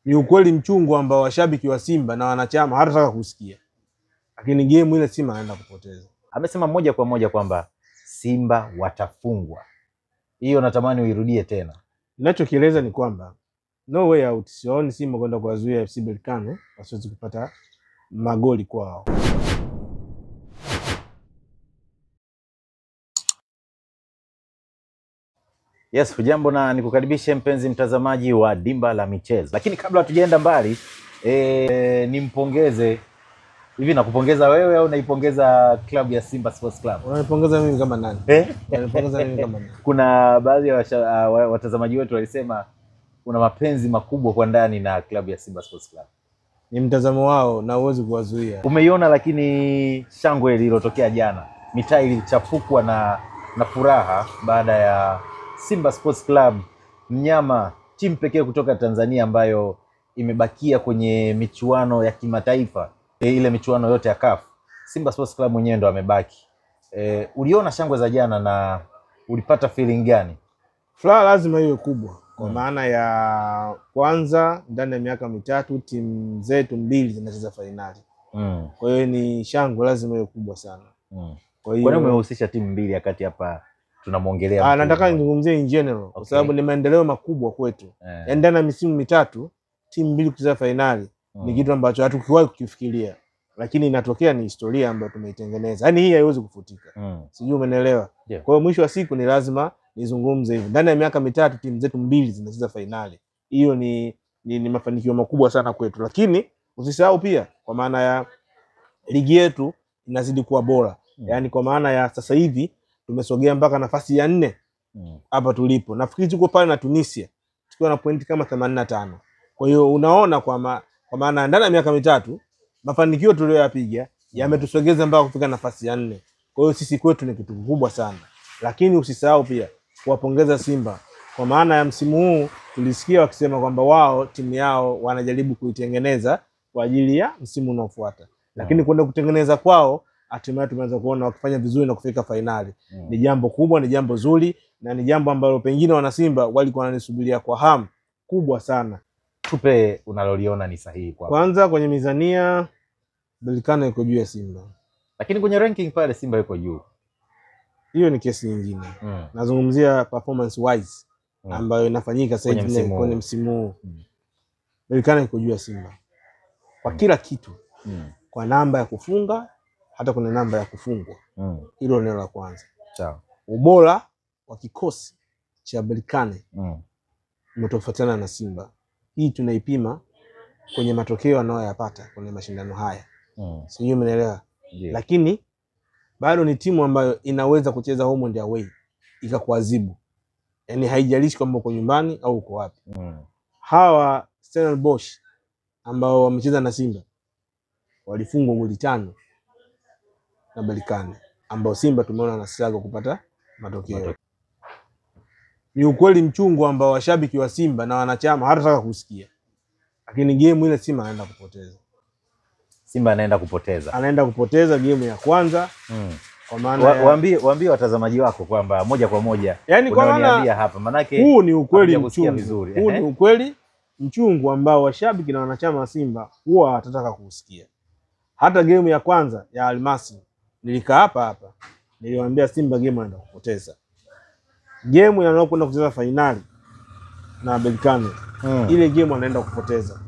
Ni ukweli mchungu ambao washabiki wa Simba na wanachama hawatataka kusikia, lakini game ile Simba anaenda kupoteza. Amesema moja kwa moja kwamba Simba watafungwa. Hiyo natamani uirudie tena. Ninachokieleza ni kwamba no way out, sioni Simba kwenda kuwazuia FC Berkane wasiwezi kupata magoli kwao. Yes, hujambo na nikukaribishe mpenzi mtazamaji wa Dimba la Michezo. Lakini kabla hatujaenda mbali, nimpongeze hivi, nakupongeza wewe au naipongeza klabu ya Simba Sports Club? Unanipongeza mimi kama nani? Unanipongeza mimi kama nani? Kuna baadhi ya watazamaji wetu walisema una mapenzi makubwa kwa ndani na klabu ya Simba Sports Club. Ni mtazamo wao na huwezi kuwazuia. Umeiona lakini shangwe lililotokea jana, mitaa ilichafukwa na furaha baada ya Simba Sports Club, mnyama timu pekee kutoka Tanzania ambayo imebakia kwenye michuano ya kimataifa, ile michuano yote ya CAF. Simba Sports Club mwenyewe ndo amebaki. Uliona shangwe za jana na ulipata feeling gani? Furaha lazima iwe kubwa kwa maana ya kwanza ndani ya miaka mitatu timu zetu mbili zinacheza fainali. Kwa hiyo ni shangwe lazima iwe kubwa sana. Kwa hiyo umehusisha timu mbili wakati hapa tunamuongelea. Nataka nizungumzie in general kwa sababu ni maendeleo makubwa kwetu. Yaani ndani ya misimu mitatu timu mbili kucheza fainali ni kitu ambacho hatukiwahi kukifikiria, lakini inatokea, ni historia ambayo tumeitengeneza. Yaani hii haiwezi kufutika. Sijui umeelewa. Kwa hiyo mwisho wa siku ni lazima nizungumze hivi. Ndani ya miaka mitatu timu zetu mbili zinacheza fainali. Hiyo ni mafanikio makubwa sana kwetu. Lakini usisahau pia kwa maana ya ligi yetu inazidi kuwa bora. Yaani kwa maana ya sasa hivi tumesogea mpaka nafasi ya 4 hapa tulipo. Nafikiri tuko pale na Tunisia tukiwa na pointi kama 85. Kwa hiyo unaona kwa maana ndani ya miaka mitatu mafanikio tuliyoyapiga yametusogeza mpaka kufika nafasi ya 4. Kwa hiyo sisi kwetu ni kitu kikubwa sana. Lakini usisahau pia kuwapongeza Simba kwa maana ya msimu huu tulisikia wakisema kwamba wao timu yao wanajaribu kuitengeneza kwa ajili ya msimu unaofuata. Lakini kwenda kutengeneza kwao hatimaye tumeanza kuona wakifanya vizuri na kufika fainali. Ni jambo kubwa, ni jambo zuri na ni jambo ambalo pengine wana Simba walikuwa wananisubiria kwa hamu kubwa sana. Tupe unaloliona ni sahihi kwa. Kwanza kwenye mizania Berkane iko juu ya Simba. Lakini kwenye ranking pale Simba yuko juu. Hiyo ni kesi nyingine. Nazungumzia performance wise ambayo inafanyika sasa hivi kwenye msimu huu. Berkane iko juu ya Simba kwa kila kitu. Kwa namba ya kufunga hata kuna namba ya kufungwa. Hilo neno la kwanza. Sawa. Ubora wa kikosi cha Berkane umetofautiana na Simba. Hii tunaipima kwenye matokeo anayoyapata kwenye mashindano haya. Sijui umeelewa. Yeah. Lakini bado ni timu ambayo inaweza kucheza home and away ikakuadhibu. Yaani haijalishi kwamba uko nyumbani au uko wapi. Hawa Stellenbosch ambao wamecheza na Simba walifungwa goli 5 na Berkane, ambao Simba tumeona na struggle kupata matokeo. Ni ukweli mchungu ambao washabiki wa Simba na wanachama hawatataka kusikia, lakini game ile Simba anaenda kupoteza. Simba anaenda kupoteza. Anaenda kupoteza game ya kwanza. Kwa maana waambie watazamaji wako kwamba moja kwa moja. Yaani kwa maana hapa manake huu ni ukweli mchungu. Huu ni ukweli mchungu ambao washabiki na wanachama wa Simba huwa watataka kusikia. Hata game ya kwanza ya Almasi nilikaa hapa hapa niliwaambia Simba game anaenda kupoteza. Game yanayokwenda kucheza finali na Berkane. Ile game anaenda kupoteza.